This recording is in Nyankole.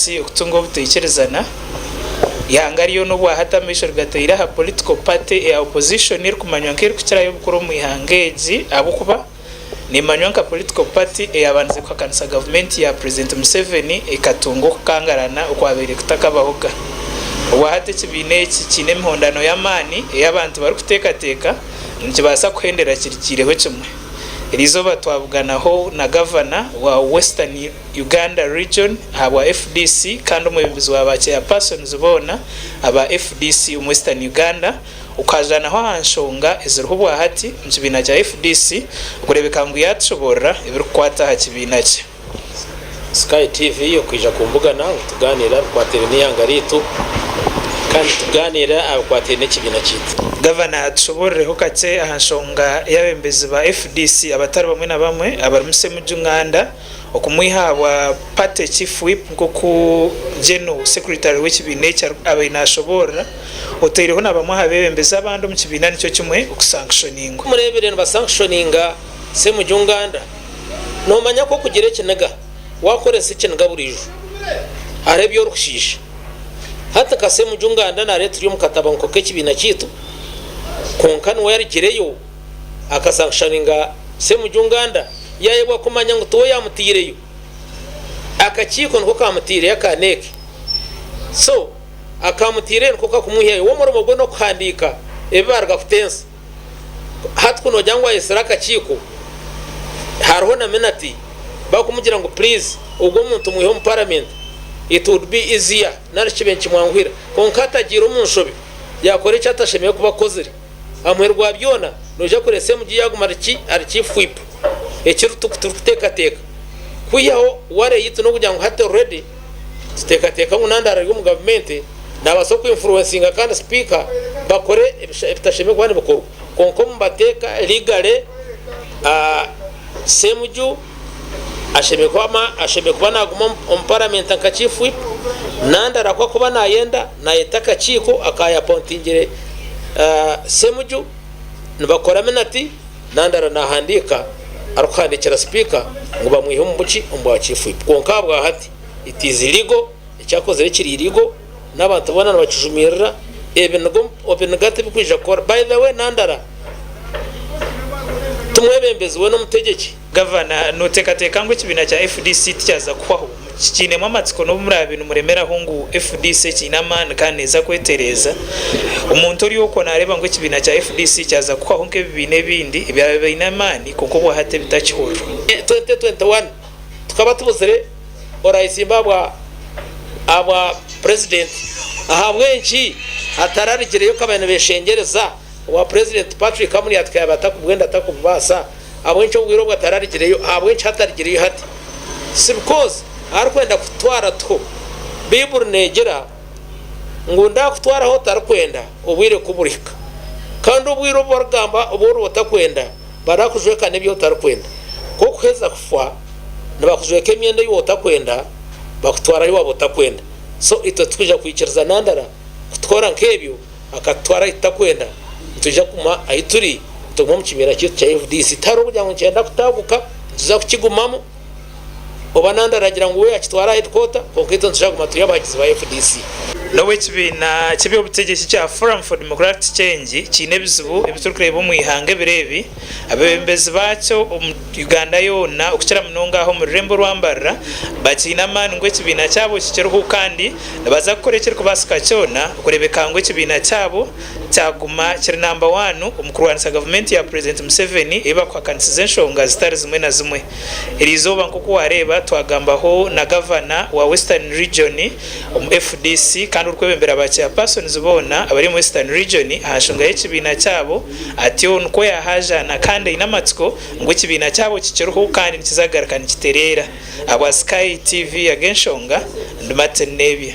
FDC okutunga obutaikirizana, eihanga ryona obwahati amaisho rigateire aha political party eya opposition erikumanywa nk'erikukirayo obukuru omu ihanga egi ahabw'okuba nemanywa nka political party eyabandize kuhakanisa gavumenti ya Purezidenti Museveni ekatunga okukangarana okwabaire kutakabahoga. Obwahati ekibiina eki kiine emihondano y'amaani ei abantu barikuteekateeka ngu nikibaasa kuhendera kirigiireho kimwe. Eriizooba twabuganaho na Gavana wa Western Uganda Region ahabwa FDC kandi omwebembezi wa ba Chairpersons boona aba FDC omu Western Uganda okuhajaanaho aha nshonga eziriho obwahati omu kibiina kya FDC okureebeka ngu yaatushoboorora ebirikukwata aha kibiina kye. Sky TV okwija kumbugana ngu tugaaniire aha bikwatiraine n'eihanga ryaitu kandi tugaaniire aha bikwatiraine n'ekibiina kyaitu. Gavana tushoboororeho kakye aha nshonga y'abeebembezi ba FDC abatari bamwe na bamwe abarimu Ssemujju Nganda okumwiha aha bwa Party Chief Whip nk'oku General Secretary w'ekibiina eki abaire nashoboorora, otaireho na bamwe aha beebembezi abandi omu kibiina nikyo kimwe okusankishoningwa. Mureebire nibasankishoninga Ssemujju Nganda. Noomanya ku okugira ekiniga waakoresa ekiniga buriijo hariho ebi orikushiisha. Hati nka Ssemujju Nganda naareeba turi omu katabanguko k'ekibiina kyaitu kwonka niwe yarugireyo akasankishoninga Ssemujju Nganda yaayebwa kumanya ngu tiwe yaamutaireyo. Akakiiko niko kaamutaireyo aka NEC. So akaamutaireyo niko kakumwihayo. We omurimo gwe n'okuhandiika ebi baaruga kutensa. Hati ku noogira ngu ayetsire akakiiko hariho na minati barikumugira ngu please ogwo omuntu mwihe omu parliament it would be easier nari kibe nikimwanguhira. Kwonka atagiire omu nshobe yakora eki atashemereire kuba akozire. Aha muheru gwa byona noija kureeba Ssemujju yaguma ari chief whip eki turikuteekateeka. Kwihaho worry yaitu n'okugira ngu hati already Tuteekateeka ngu Nandala ari omu gavumenti naabaasa oku influencinga kandi sipiika bakore ebitashemereire kuba nibikorwa. Kwonka omu mateeka legally Ssemujju ashemereire kuba naguma omu paramenti nka chief whip. Nandala ku akuba nayenda nayeta akakiiko akaayapointingire Ssemujju nibakora minati. Nandala nahandiika arikuhandiikira sipiika ngu bamwihe omu buki omu bwa chief whip kwonka ahabwahati it is illegal eki akozire kiri illegal n'abantu boona nibakijumirira ebiniga tibikwija kukora by the way Nandala timwebembezi we n'omutegyeki. Gavana, noteekateeka ngu ekibiina kya FDC tikyaza kuhwaho? Kikiinemu amatsiko n'obu muraabe nimuremeraho ngu FDC ekiine amaani kandi neeza kwetereeza. Omuntu ori okwo naareeba ngu ekibiina kya FDC kyaza kuhwaho nk'ebibiina ebindi ebyabaire biine amaani kwonka obwahati ebitakihurirwa. 2021 tukaba tubuzire orayetsimba ahabwa ahabwa purezidenti ahabw'enki atararugireyo kabaire nibeshengyereza owa purezidenti Patrick Amuriat yaba atakubwenda atakububaasa ahabw'enki obwire obwo atararugireyo ahabw'enki hatarugireyo hati Si because arikwenda kututwara tuho. Baiburi negira ngu ndakutwara ahu otarikwenda obwire ku burihika. Kandi obwire obu barikugamba obu oriba otakwenda barakujweka n'ebi otarikwenda. Ku okuheza kufa nibakujweka emyenda ei otakwenda bakutwara ahu waba otakwenda. So itwe titwija kwikiriza nandara kutukora nk'ebyo akatutwara ahu tutakwenda. Nitwija kuguma ahu turi nituguma omu kibiina kyaitu kya FDC. Tihariho kugira ngu nikyenda kutaguka nituza kukigumamu. Oba nandi aragira ngu we akitware aha headquarter kwonka itwe nituza kuguma turi abahagizi ba FDC. N'obu ekibiina ky'eby'obutegyeki kya Forum for Democratic Change kiine ebizibu ebi turikureeba omu ihanga ebiro ebi, abeebembezi baakyo omu Uganda yoona okukira munonga aha omu rurembo orwa Mbarara bakiine amaani ngu ekibiina kyabo kikiriho kandi nibaza kukora ekirikubaasika kyona okureebeka ngu ekibiina kyabo kyaguma kiri namba waanu omu kurwanisa gavumenti ya Purezidenti Museveni ei bakuhakanisiza enshonga zitari zimwe na zimwe. Eriizooba nk'oku waareeba twagambaho na Gavana wa Western Region omu FDC kandi orikwebembera ba Chairpersons boona abari omu Western Region aha nshonga y'ekibiina kyabo atyo nikwo yaahajaana kandi aine amatsiko ngu ekibiina kyabo kikiriho kandi nikiza kugaruka nikitereera. Ahabwa Sky TV ag'enshonga, ndi Martin Nebia.